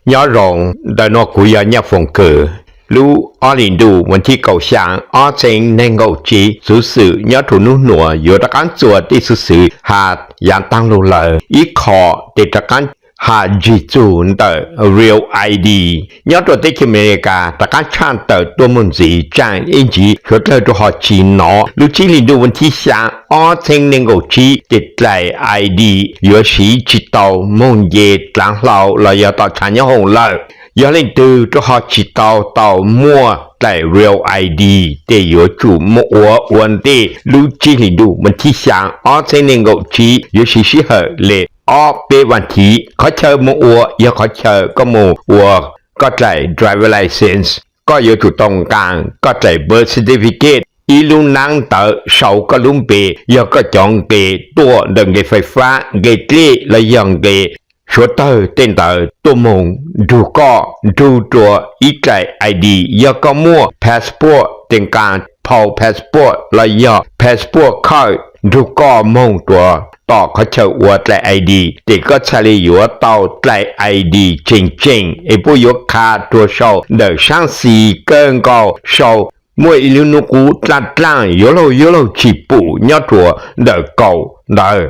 Nyob zoo, ntawm no kuv yog Nyaj Foom Kws. Lub ob hlis ntuj vas thib kaum xya ob txhiab nees nkaum tsib, xuv xwm nyob rua nub nuav yuav rov qaab txuas tej xuv xwm has yaav taag lug lawm. Ib qho tes rov qaab has ntsig txug ntawm Real I D nyob rua teb chaws Amelikas rov qaab tshaj tawm tuaj moog ntxiv tsaam ib ntsis, suav dlawg rua ho tsi nov lub tsib hlis ntuj vas thib xya ob txhiab nees nkaum tsib tes dlaim I D yuav siv tsi tau moog nce dlaav hlau los yog tom tshav nyob hoom lawm. Yog leej twg rua ho tsi tau tau muaj dlaim Real I D tes yuav tsum moog ua ua ntej lub tsib hlis ntuj vas thib xya ob txhiab nees nkaum tsib, yuav siv sij hawm le ob peb vas thiv. Qhov chaw moog ua yog qhov chaw koj moog ua koj dlaim driver license, koj yuav tsum tau nqaa koj dlaim birth certificate, ib lub naab ntawv sau koj lub npe, yog koj cov nqe tuaj ntawm nqe fais fab, nqe dlej los yog nqe suav tawg tej ntawd tuaj moog nrug koj nrug rua ib dlaim I D. Yog koj muaj passport tes nqaa phau passport los yog passport card nrug koj moog rua tom qhov chaw ua dlaim I D tes koj txhaj le yuav tau dlaim I D tseem tseem es puab yuav qha rua sau ntawm saab xis kawg nkaus sau muaj ib lub nub qub dlaaj dlaaj yuav laug yuav laug tsi pum nyob rua ntawm kaum ntawd.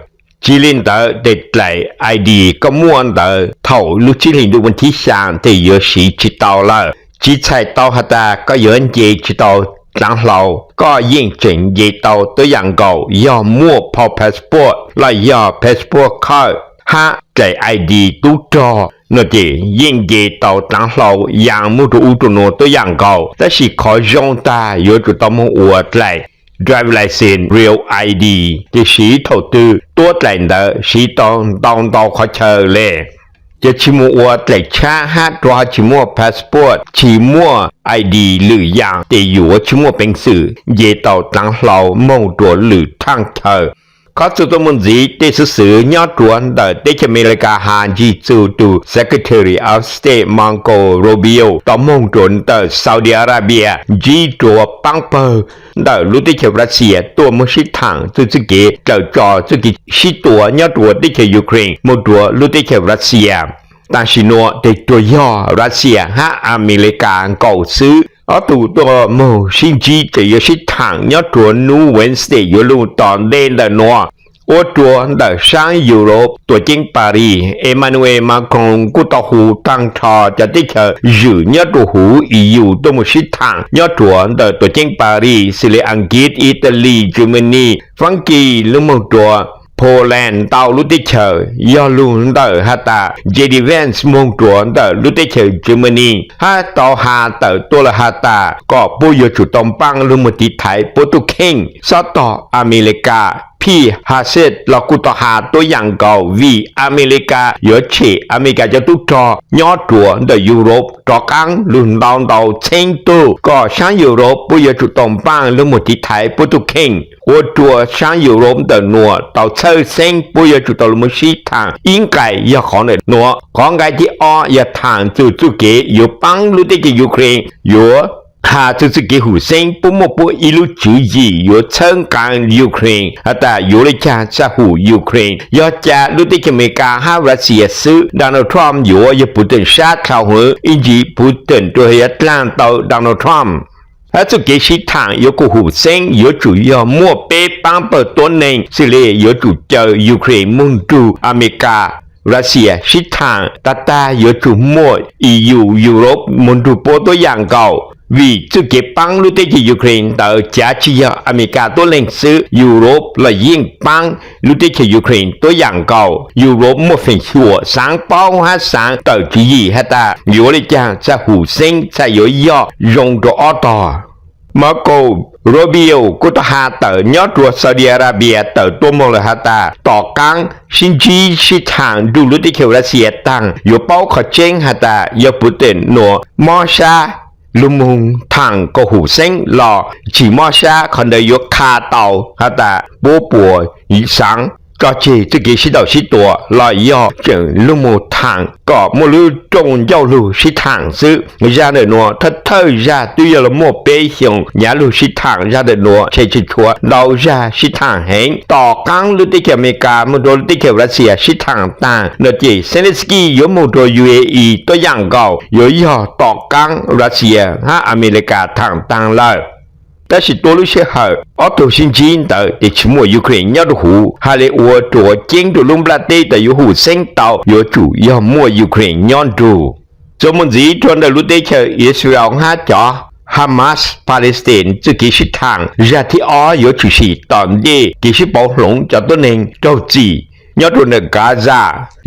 Tsi le ntawd tes dlaim I D koj muaj ntawd thaum lub tsib hlis ntuj vas thib xya tes yuav siv tsi tau lawm. Tsi txhais tau has tas koj yuav nce tsi tau dlaav hlau, koj yeej tseem nce tau tuab yaam nkaus yog muaj phau passport los yog passport card hab dlaim I D tub rog no ces yeej nce tau dlaav hlau yaa moog rua ub rua nuav tuab yaam nkaus. Tab sis qhov zoo tag yuav tsum tau moog ua dlaim driver license, Real I D, tes siv thaum twg tuab dlaim ntawd siv tau ntau ntau qhov chaw le. Ces tsi moog ua dlaim tshab hab rua ho tsi muaj passport, tsi muaj I D lwm yaam tes yuav tsi muaj peev xwm nce tau dlaav hlau moog rua lwm thaaj chaw. Qhov txug tuaj moog ntxiv tej xuv xwm nyob rua ntawm teb chaws Amelikas has ntsig txug tug Secretary of State Marco Rubio tau moog rua ntawm Saudi Arabia ntsib rua paab pawg ntawm lub teb chaws Russia tuaj moog sib thaam txug txuj kev dlaws tso txuj kev sib tua nyob rua teb chaws Ukraine moog rua lub teb chaws Russia. Tam sim nuav tes tsuas yog Russia hab Amelikas nkaus xwb. Ob tug tuaj moog sib ntsib tseem yuav sib thaam nyob rua nub Wednesday yuav lug tom ntej ntawm nuav, ua rua ntawm saab Europe tuam ceeb Paris Emmanuel Macron kuj tau hu taag nrho cov teb chaws zwm nyob rua huv E U tuaj moog sib thaam nyob rua ntawm tuam ceeb Paris xws le Askiv, Italy, Germany, Faab Kis lug moog rua Poland ntau lub teb chaws. Yog lug ntawm has tas J D Vance moog rua ntawm lub teb chaws Germany hab tau has tawm tuaj lawm has tas kom puab yuav tsum tau npaaj lug moog tiv thaiv puab tug kheej. Xob tog Amelikas Pete Hegseth los kuj tau has tuab yaam nkaus vim Amelikas yuav tshem Amelikas cov tub rog nyob rua ntawm Europe rov qaab lug ntau ntau txheeb tug kom saab Europe puab yuav tsum tau npaaj lug moog tiv thaiv puab tug kheej. Ua rua saab Europe ntawm nuav tau txhawj xeeb puab yuav tsum tau lug moog sib thaam ib nqai yog qhov ntawm nuav. Qhov nqai thib ob yog thaam txug txuj kev yuav paab lub teb chaws Ukraine, yuav has txug txuj kev hum xeeb puab muaj puab ib lub tswv yim yuav txhawb nqaa Ukraine has tas yuav le caag txhaj hum Ukraine. Yog ca lub teb chaws Amelikas hab Russia xwb, Donald Trump yuav yog Putin sab dlhau hwv, ib ntsis Putin rua yuav dlaag tau Donald Trump. Hab txuj kev sib thaam yuav kuj hum xeeb yuav tsum yog muaj peb paab pawg tuab neeg xws le yuav tsum caw Ukraine moog nrug Amelikas, Russia sib thaam tag tag yuav tsum muaj E U, Europe moog nrug puab tuab yaam nkaus. Vim txuj kev paab lub teb chaws Ukraine ntawd cav tsi yog Amelikas tuab leeg xwb, Europe los yeej paab lub teb chaws Ukraine tuab yaam nkaus. Europe muaj feem xyuam xaav paub hab xaav tawm tswv yim has tas yuav le caag txhaj hum xeeb txhaj yuav yog zoo rua ob tog. Marco Rubio kuj tau has tawm nyob rua Saudi Arabia tawm tuaj moog lawm has tas tom qaab sib ntsib sib thaam nrug lub teb chaws Russia taag yuav paub qhov tseeb has tas yog Putin nuav mob sab lug moog thaam kom hum xeeb los tsi mob sab, qhov ntawd yuav qha tau has tas puab puas xaav tso tseg txuj kev sib ntaus sib tua los yog tseem lug moog thaam kom muaj lub rooj ncauj lug sib thaam xwb. Zag ntawm nuav thawj thawj zag twb yog los muaj peb xyoos nyav lug sib thaam, zag ntawm nuav tshe tsi tshuav ntau zag sib thaam heev. Tom qaab lub teb chaws Amelikas moog rua lub teb chaws Russia sib thaam taag no ces Zelensky yuav moog rua UAE tuab yaam nkaus yuav yog tom qaab Russia hab Amelikas thaam taag lawm. Tab sis tuab lub sij hawm ob tug sib ntsib ntawd ces tsi muaj Ukraine nyob rua huv, has le ua rua ceeb rua lub nplaj teb tas yuav hum xeeb tau yuav tsum yog muaj Ukraine nyob nrug. Txuas moog ntxiv rua ntawm lub teb chaws Israel hab cov Hamas Palestine txuj kev sib thaam zag thib ob yuav tshwm sim tom ntej kev sib pauv hloov cov tuab neeg raug txim nyob rua ntawm Gaza.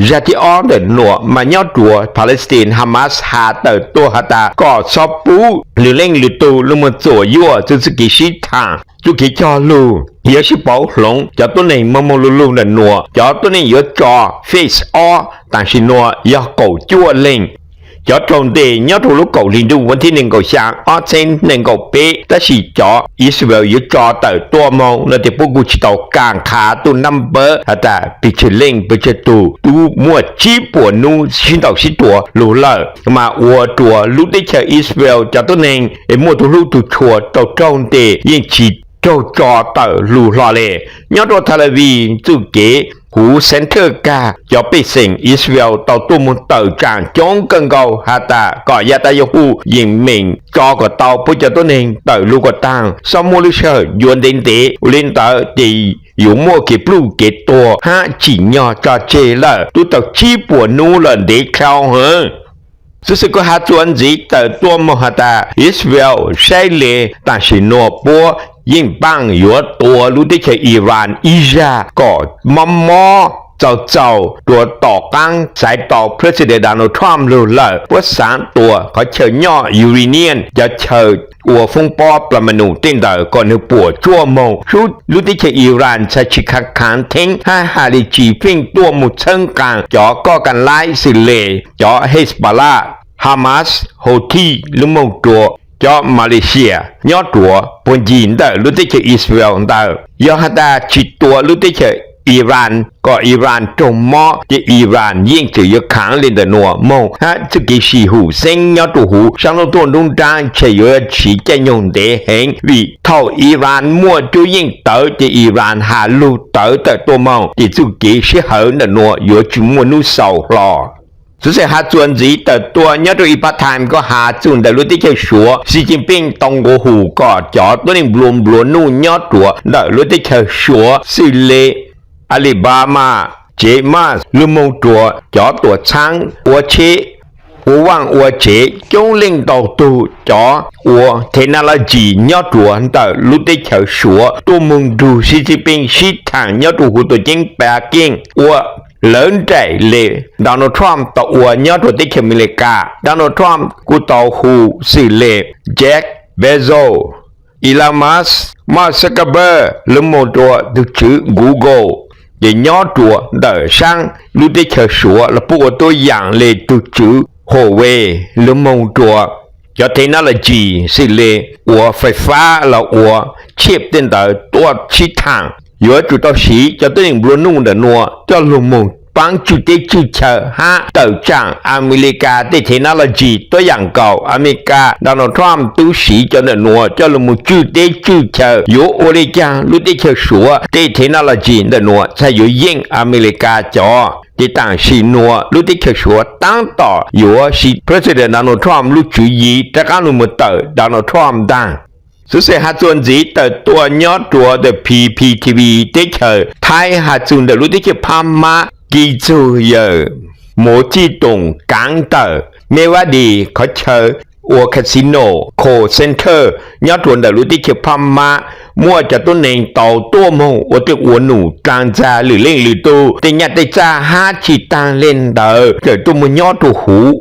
Zag thib ob ntawm nuav mas nyob rua Palestine Hamas has tawm tuaj has tas kom xob pub lwm leej lwm tug lug moog txuam yuaj txuj txuj kev sib thaam, txuj kev cog lug yuav sib pauv hloov cov tuab neeg moog moog lug lug ntawm nuav. Cov tuab neeg yuav tso phase ob taam sim nuav yog kaum cuaj leej. Cov raug ntes nyob rua lub kaum hli ntuj vas thib neeg nkaum xyaa ob txheeb neeg nkaum peb, tab sis cov Israel yuav tso tawm tuaj moog no ces puab kuj tsi tau kaam qha tuaj nab npawb has tas pes tsawg leej pes tsawg tug. Tub muaj tsib puas nub sib ntaus sib tua lug lawm mas ua rua lub teb chaws Israel cov tuab neeg es muaj tug hlub tug tshua tau raug ntes yeej tsi raug tso tawm lug hlo le. Nyob rua Tel Aviv txuj kev huv xeev thawj kag cov pej xeem Israel tau tuaj moog tawm tsaam coob kawg nkaus has tas kom Netanyahu yeem meem tso kom tau puab cov tuab neeg tawm lug kom taag, xob muaj lub sij hawm yuav ntev ntev. Ua le ntawd ces yuav muaj kev pluj kev tuag hab tsim nyog tso tseg lawm. Tub tau tsib puas nub lawm ntev dlhau heev. Xov xwm kuj has txuas ntxiv tawm tuaj moog has tas Israel saib le taam sim nuav puab yeej paaj yuav tua lub teb chaws Iran ib zag kom mob mob txaus txaus rua tom qaab xaiv tau President Donald Trump lug lawm. Puab xaav tua qhov chaw nyob uranium, cov chaw ua foob pob plas ma num tej ntawd kom nwg puam tsuaj moog. Sub lub teb chaws Iran txhad tsi khaav khaav theeb hab has le tsi feej tuaj moog txhawb nqaa cov koj ka laib xws le cov Hezbollah, Hamas, Houthi lub moog rua cov Malaysia nyob rua puag ncig ntawm lub teb chaws Israel ntawd. Yog has tas tsi tua lub teb chaws Iran kom Iran raug mob ces Iran yeej tseem yuav khaav le ntawm nuav moog hab txuj kev sib hum xeeb nyob rua huv saab ntuj tuaj nruab nraab tshe yuav siv caij nyoog ntev heev. Vim thaum Iran muaj cuab yeej tawv ces Iran has lug tawv tawm tuaj moog ces txuj kev sib hawv ntawm nuav yuav tsi muaj nub xaus hlo. Xov xwm has txuas ntxiv tawm tuaj nyob rua Epoch Times kuj has txug ntawm lub teb chaws Suav, Xi Jinping tau nqua hu kom cov tuab neeg nplua nplua nuj nyob rua ntawm lub teb chaws Suav xws le Alibaba, Jack Ma lug moog rua cov tuam txhaab ua tsheb, ua vaaj ua tsev, coob leej ntau tug cov ua technology nyob rua ntawm lub teb chaws Suav tuaj moog nrug Xi Jinping sib thaam nyob rua huv tuam ceeb Peking ua lawv nraim le Donald Trump tau ua nyob rua teb chaws Amelikas. Donald Trump kuj tau hu xws le Jeff Bezos, Elon Musk, Mark Zuckerberg lug moog rua tug tswv Google. Ces nyob rua ntawm saab lub teb chaws Suav los puab ua tuab yaam le tug tswv Huawei lug moog rua cov technology xws le ua fais fab los ua chip tej ntawd tuaj sib thaam. Yuav tsum tau siv cov tuab neeg nplua nuj ntawm nuav coj lug moog paab tswj teb tswj chaw hab tawm tsaam Amelikas tej technology tuab yaam nkaus. Amelikas Donald Trump tub siv cov ntawm nuav coj lug moog tswj teb tswj chaw. Yuav ua le caag lub teb chaws Suav tej technology ntawm nuav txhad yuav yeej Amelikas cov. Ces taam sim nuav lub teb chaws Suav taab tom yuav siv President Donald Trump lub tswv yim rov qaab lug moog tawm Donald Trump ntaag. Xov xwm has txuas ntxiv tawm tuaj nyob rua the P P T V teb chaws Thaib has txug ntawm lub teb chaws Phab Mab kis txug yawg Muv Txij Toom kaav tawm Mevadi qhov chaw ua casino, call center nyob rua ntawm lub teb chaws Phab Mab, muaj cov tuab neeg tau tuaj moog ua tej ua num dlaag ntxag lwm leej lwm tug tej nyaj tej txag hab tsi taag le ntawd txawm tuaj moog nyob rua huv,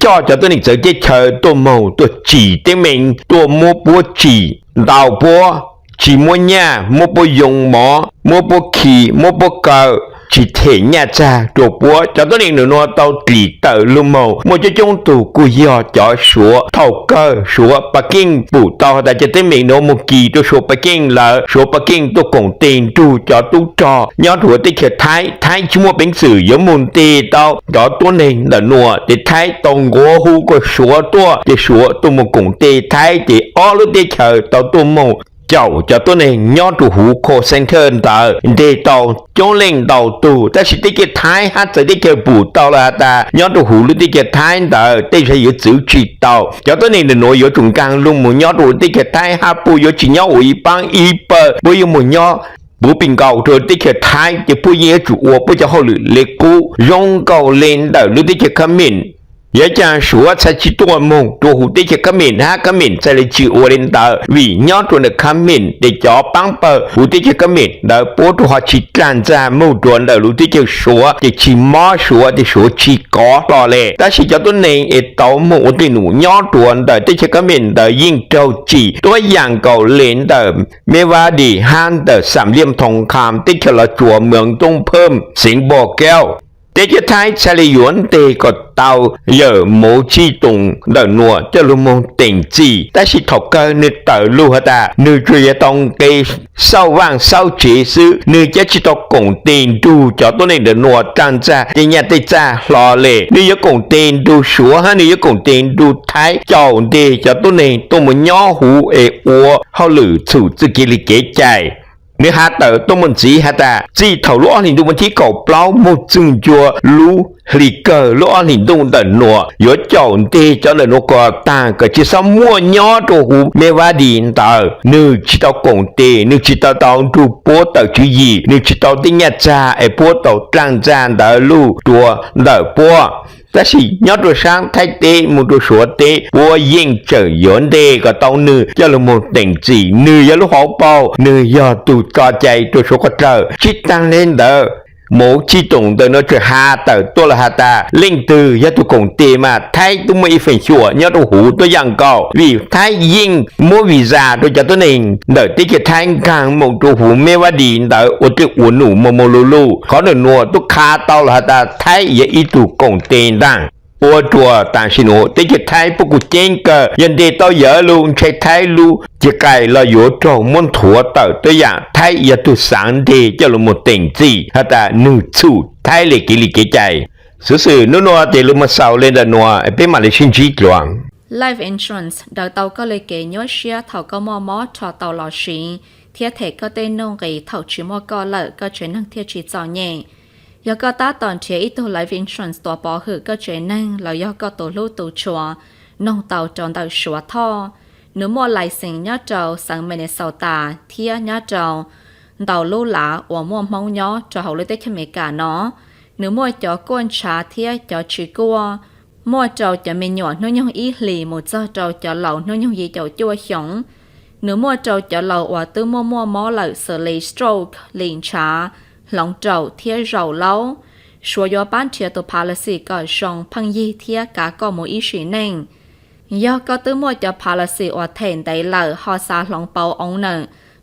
coj cov tuab neeg txawv teb chaws tuaj moog tuaj tsim teeb meem, tuaj muab puab tsim, ntaus puab, tsi muab nyaj, muab puab yoo mov, muab puab khi, muab puab kaw, tsis them nyaj txag rua puab. Cov tuab neeg ntawm nuav tau dlim tawm lug moog, muaj coob coob tug kuj yog cov Suav. Thaus kawg Suav Pas Keej pum tau has tas cov teeb meem nuav moog kis rua Suav Pas Keej lawm, Suav Pas Keej tuaj koom tes nrug cov tub rog nyob rua teb chaws Thaib. Thaib tsis muaj peev xwm yuav moog nteg tau cov tuab neeg ntawm nuav, tes Thaib tau nquav hu kom Suav tuaj, ces Suav tuaj moog koom tes Thaib, ces ob lub teb chaws tau tuaj moog caum cov tuab neeg nyob rua huv call center ntawd nteg tau coob leej ntau tug. Tab sis teb chaws Thaib hab txawv teb chaws pum tau lawm has tas nyob rua huv lub teb chaws Thaib ntawd tej zag yuav txwv tsis tau. Cov tuab neeg ntawm nuav yuav tsum nkaag lug moog nyob rua teb chaws Thaib hab puab yuav tsis nyob ua ib paab ib pawg, puab yuav moog nyob puv pis nkaus rua teb chaws Thaib, ces puab yeej yuav tsum ua puab cov hauj lwm le qub zoo nkaus le ntawm lub teb chaws Khab Mem. Yav caag Suav txhaj tsis tuaj moog rua huv teb chaws Khab Mem hab Khab Mem txhaj le tsis ua le ntawd, vim nyob rua ntawm Khab Mem tes cov paab pawg huv teb chaws Khab Mem ntawd puab rua ho tsis dlaag ntxag moog rua ntawm lub teb chaws Suav, ces tsis mob Suav, ces Suav tsis kov hlo le. Tab sis cov tuab neeg es tau moog ua dej num nyob rua ntawm teb chaws Khab Mem ntawd yeej raug tsim tuab yaam nkaus le ntawm Meb Vaj Dim hab ntawm Xam Liaj Thoo Kham teb chaws Los Tsuas, Mees Toob Phab, xeev Npo Kauj. Teb chaws Thaib txhaj le yuav nteg kom tau yawm Mauv Txij Toom ntawm nuav coj lug moog teem txim, tab sis thaum kawg nwg tawm lug has tas nwg tsuas yog tau nqe xauj vaaj xauj tsev xwb, nwg cov tsis tau koom tes nrug cov tuab neeg ntawm nuav dlaag ntxag tej nyaj tej txag hlo le. Nwg yuav koom tes nrug Suav hab nwg yuav koom tes nrug Thaib caum nteg cov tuab neeg tuaj moog nyob huv es ua hauj lwm txhum txuj kev li kev cai. Nwg has tawm tuaj moog ntxiv has tas txij thaum lub ob hlis ntuj vas thib kaum plaub moog txug ncua lub hlis kawg lub ob hlis ntuj ntawm nuav yuav caum nteg cov ntawm nuav kom taag kom tsis xob muaj nyob rua huv Meb Vaj Dim ntawd. Nwg tsis tau koom tes, nwg tsis tau tau nrug puab tawm tswv yim, nwg tsis tau tej nyaj txag es puab tau dlaag ntxag ntawd lug rua ntawm puab. Tab sis nyob rua saab Thaib teb moog rua Suav teb puab yeej tseem yuav nteg kom tau nwg coj lug moog teem txim. Nwg yog lub hauv paug, nwg yog tug tso cai rua Suav qhov dlawg. Tsis taag le ntawd, Mauv Txij Toom ntawm nuav tseem has tawm tuaj lug has tas leej twg yog tug koom tes mas Thaib tub muaj ib feem xyuam nyob rua huv tuab yaam nkaus, vim Thaib yeej muab visa rua cov tuab neeg ntawm teb chaws Thaib nkaag moog rua huv Meb Vaj Dim ntawd ua tej ua num moog moog lug lug. Qhov ntawm nuav tub khav tau lug has tas Thaib yog ib tug koom tes ntaag. Ua rua taam sim nuav teb chaws Thaib puab kuj ceeb kawg, yog nteg tau yawg lug ntshai Thaib lub ceg qais los yuav raug muab nthuav tawm tuab yaam Thaib yog tug xaav nteg coj lug moog teem txim has tas nwg txhum Thaib le kev li kev cai. Xuv xwm nub nuav tes lug moog xaus le ntawm nuav, peb maam le sib ntsib dlua. Life insurance daws tau koj le kev nyuaj siab thaum koj muaj mob rho tau los siv thiab them koj tej nuj nqis thaum tsis muaj koj lawm koj tsev neeg thiaj tsis txom nyem. Yog koj tab tom nrhiav ib tug life insurance tuav pov hwm koj tsev neeg los yog koj tus hlub tus tshua, noog tau rau ntawm Suav Thoj. Nws muaj license nyob rau xeev Minnesota thiab nyob rau ntau lub lav uas muaj Hmoob nyob rau hauv lub teb chaws Amelikas no. Nws muaj cov kuaj ntshav thiab cov tsis kuaj, muaj rau cov me nyuam hnub nyoog ib hlis mus txog rau cov laus hnub nyoog yim caum cuaj xyoos. Nws muaj rau cov laus uas twb muaj muaj mob lawm xws li stroke, lim ntshav, hloov raum thiab zaum laub. Suav yuav pab nrhiav tus policy kom zoo pheej yig thiab kav koj mus ib sim neej. Yog koj twb muaj cov policy uas them ntev lawm ho xav hloov pauv owner,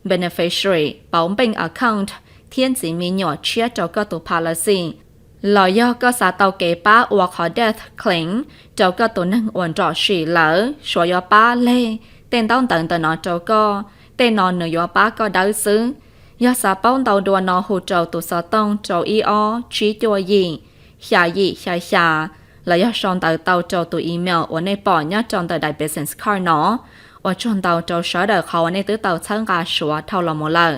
beneficiary, pauv bank account thiab ntxiv me nyuam tshiab rau koj tus policy, los yog koj xav tau kev pab ua qhov death claim rau koj tus neeg uas nrom sim lawm, Suav yuav pab leg tej ntaub ntawv ntawm no rau koj. Tej no nws yuav pab koj dawb xwb. Yog xav paub ntau dua no hu rau tus xov tooj rau ib ob tsib cuaj yim xya yim xya xya, los yog sau ntawv tau rau tus email uas nej pom nyob rau ntawm daim business card no. Ua tsaug ntau rau sawv daws qhov uas nej twb tau txhawb nqa Suav dhau los mus lawm.